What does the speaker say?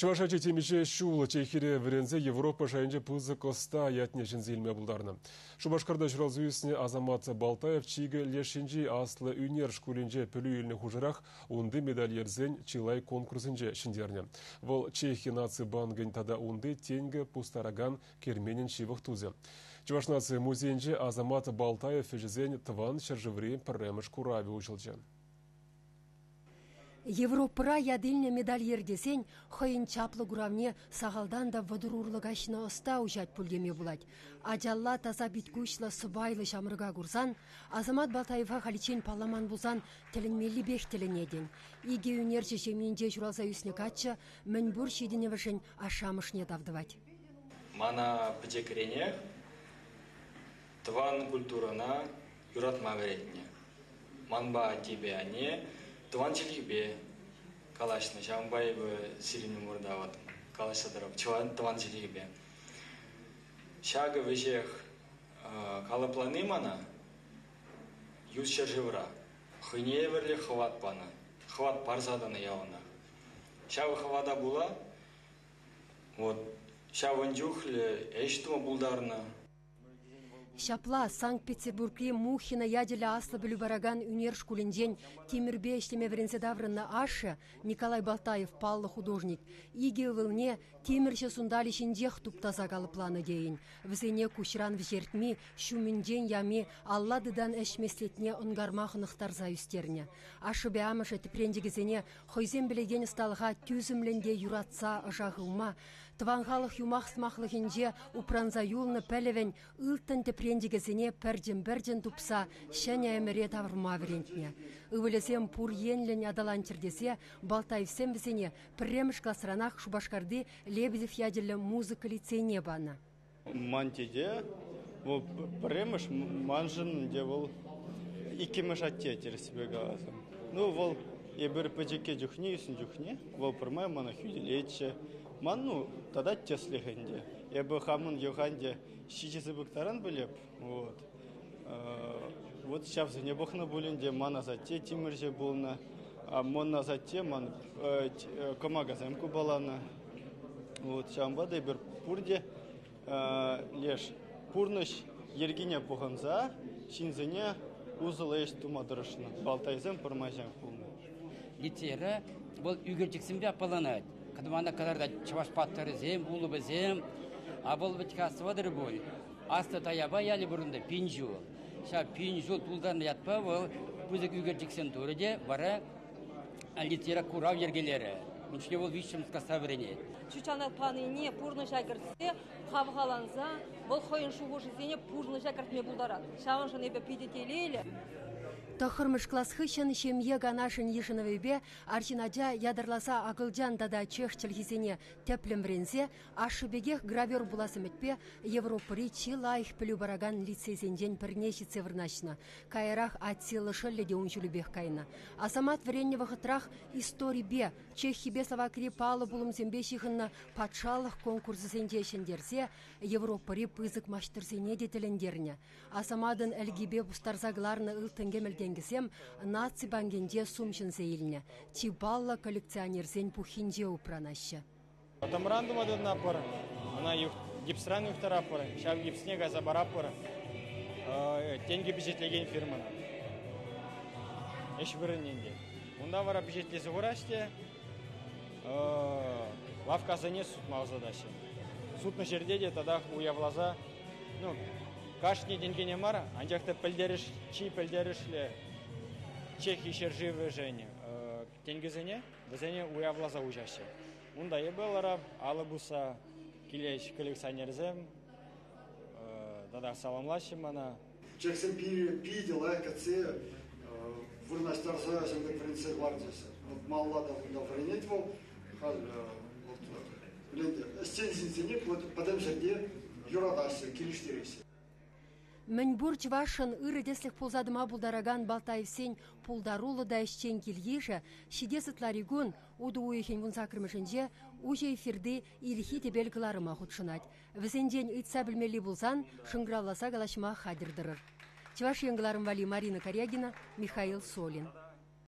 Чӑваш ачи темиҫе ҫул Чехире вӗренсе Европа шайӗнче пысӑк ӑста ятне ҫӗнсе илме пултарнӑ. Шупашкарта ҫуралса ӳснӗ Азамат Балтаев чикӗ леш енчи аслӑ ӳнер шкулӗнче пӗлӳ илнӗ хушӑрах унти медальерсен чылай конкурсӗнче ҫӗнтернӗ. Вӑл Чехи наци банкӗн тата унти тенкӗ пустаракан керменӗн ҫывӑх тусӗ. Чӑваш наци музейӗнче Азамат Балтаев ӗҫӗсен тӑван ҫӗршыври пӗрремӗш куравӗ уҫӑлчӗ. Европӑра ят илнӗ медальер тесен хӑйӗн чаплӑ куравне сахалтан та 30 урлӑ каҫнӑ ӑста уҫать пуль теме пулать. Ачалла таса пит-куҫлӑ сӑпайлӑ ҫамрӑка курсан Азамат Балтаева халиччен палламан пулсан тӗлӗнмеллипех тӗлӗнетӗн. Икӗ ӳнерҫӗ ҫемйинче ҫуралса ӳснӗ каччӑ мӗнпур ҫитӗнӗвӗшӗн ашшӗ-амӑшне тав тӑвать. Мана пӗчӗкренех тӑван культурӑна юратма вӗрентнӗ. Манпа аттепе анне тӑван чӗлхепе калаҫнӑ. Ҫавӑнпа эпӗ сирӗн умӑрта вот калаҫса тӑрап тӑван чӗлхепе. Ҫакӑ веҫех калӑплани мана ют ҫӗршывра хӑйне евӗрлӗ хӑват панӑ, хӑват парса тӑнӑ яланах. Ҫав хӑвата пула вот ҫавӑн чухлӗ ӗҫ тума пултарнӑ. Ҫапла Санкт-Петербургри Мухина ячӗллӗ аслӑ пӗлӳ паракан ӳнер шкулӗнчен тимӗрпе ӗҫлеме вӗренсе таврӑннӑ ашшӗ Николай Балтаев паллӑ художник икӗ ывӑлне тимӗрҫӗ сунталӗ ҫинчех туптаса калӑпланӑ тейӗн. Вӗсене куҫран вӗҫертми, ҫумӗнчен ями алла тытан ӗҫ меслетне ӑнкарма хӑнӑхтарса ӳстернӗ. Ашшӗпе амӑшӗ тӗпренчӗкӗсене хӑйсем пӗлекен ӑсталӑха тӳсӗмлӗн те юратса ӑша хывма, тӑван халӑх юмах-сӑмахлӑхӗнче упранса юлнӑ пӗлӗвӗн ылтӑн тӗпренчӗкӗсене пӗрчӗн-пӗрчӗн тупса ҫӗнӗ ӗмӗре тавӑрма вӗрентнӗ. Ывӑлӗсем пур енлӗн аталанччӑр тесе Балтаевсем вӗсене пӗрремӗш класранах Шупашкарти Лебедев ячӗллӗ музыка лицейне панӑ. Ман тете вӑл пӗрремӗш, маншӑн ӗнтӗ вӑл иккӗмӗш атте тӗрӗссипе каласан. Ну, вӑл эпир пӗчӗккӗ чухне, ӳснӗ чухне вӑл пӗрмай мана хӳтӗлетчӗ. Ман, ну, тата тӗслӗх ӗнтӗ. Эпӗ хамӑн йӑха ӗнтӗ ҫичӗ сыпӑк таран пӗлеп. Вот. Вот ҫавсене пӑхнӑ пуль ӗнтӗ. Ман асатте тимӗрҫӗ пулнӑ. Мӑн асатте ман кӑмакасем купаланӑ. Вот ҫавӑнпа та эпир пурте леш пурнӑҫ йӗркине пӑхӑнса ҫынсене усӑллӑ ӗҫ тума тӑрӑшнӑ. Балтайсем пӗрмай ҫак пулнӑ. Лицейра вӑл ӳкерчӗксемпе аппаланать. Кӑтмана кӑтартать чӑваш паттӑрӗсем, улӑпӗсем. А вӑл вӗт-ха астӑватӑр пуль. Аслӑ Таяпа ялӗ пурӑннӑ 1000 ҫул. Ҫав 1000 ҫул тултарнӑ ятпа вӑл пысӑк ӳкерчӗксем турӗ те вара лицейра курав йӗркелерӗ. Ун чухне вӑл виҫҫӗмӗш класра вӗренет. Ҫутҫанталӑк панине пурнӑҫа кӗртсе, хавхаланса вӑл хӑйӗн шухӑшӗсене пурнӑҫа кӗртме пултарать. Ҫавӑншӑн эпӗ питӗ телейлӗ. Тӑххӑрмӗш класс хыҫҫӑн ҫемье канашӗн йышӑнӑвӗпе арҫын ача ятарласа акӑлчан тата чех чӗлхисене тӗплӗн вӗренсе Ашшӗ пекех гравер пулас ӗмӗтпе Европӑри чи лайӑх пӗлӳ паракан лицейсенчен пӗрне ҫитсе вырнаҫнӑ. Каярах Аттила шӑллӗ те ун ҫулӗпех кайнӑ. Асамат вӗреннӗ вӑхӑтрах историпе, Чехипе Словакири паллӑ пулӑмсемпе ҫыхӑннӑ патшалӑх конкурсӗсенче ҫӗнтерсе Европӑри пысӑк маҫтӑрсене те тӗлӗнтернӗ. Асаматӑн ӗлкипе пустарса кӑларнӑ ылтӑн-кӗмӗл тенкӗсем Наци банкӗнче сум ҫӗнсе илнӗ. Чи паллӑ коллекционерсен пуххинче упранаҫҫӗ. Тӑмран тума тытӑнатпӑр, ӑна гипсран юхтаратпӑр, ҫав гипсне кайса паратпӑр тенкӗ пичетлекен фирмӑна. Ӗҫ вырӑнне ӗнтӗ. Унта вара пичетлесе хураҫ те лавккасене сутма ӑсатаҫҫӗ. Сутнӑ ҫӗрте те татах уявласа, ну, кашни тенкӗне мар, анчах та пӗлтерӗш, чи пӗлтерӗшлӗ Чехи ҫӗршывӗшӗн тенкӗсене вӗсене уявласа уҫаҫҫӗ. Унта эпӗ ларап, алӑ пусса килеҫ коллекционерсем тата саламлаҫҫӗ мана. Чехсем питӗ лайӑх кӗтсе вырнаҫтарса ҫын пек вӗрентсе кӑларчӗҫ. Вот малалла та кунта вӗренет вӑл. Халь вот ӗҫчен ҫынсене пӗтӗм ҫӗрте юратаҫҫӗ, килӗштереҫҫӗ. Мӗнпур чӑвашшӑн ырӑ тӗслӗх пулса тӑма пултаракан Балтаевсен пултаруллӑ та ӗҫчен кил-йышӗ ҫитес ытларикун, утӑ уйӑхӗн вунсаккӑрмӗшӗнче, уҫӑ эфирти Ирхи тӗпел кӑларӑма хутшӑнать. Вӗсенчен ыйтса пӗлмелли пулсан шӑнкӑравласа калаҫма хатӗр тӑрӑр. Чӑваш Ен кӑларӑм валли Марина Карягина, Михаил Солин.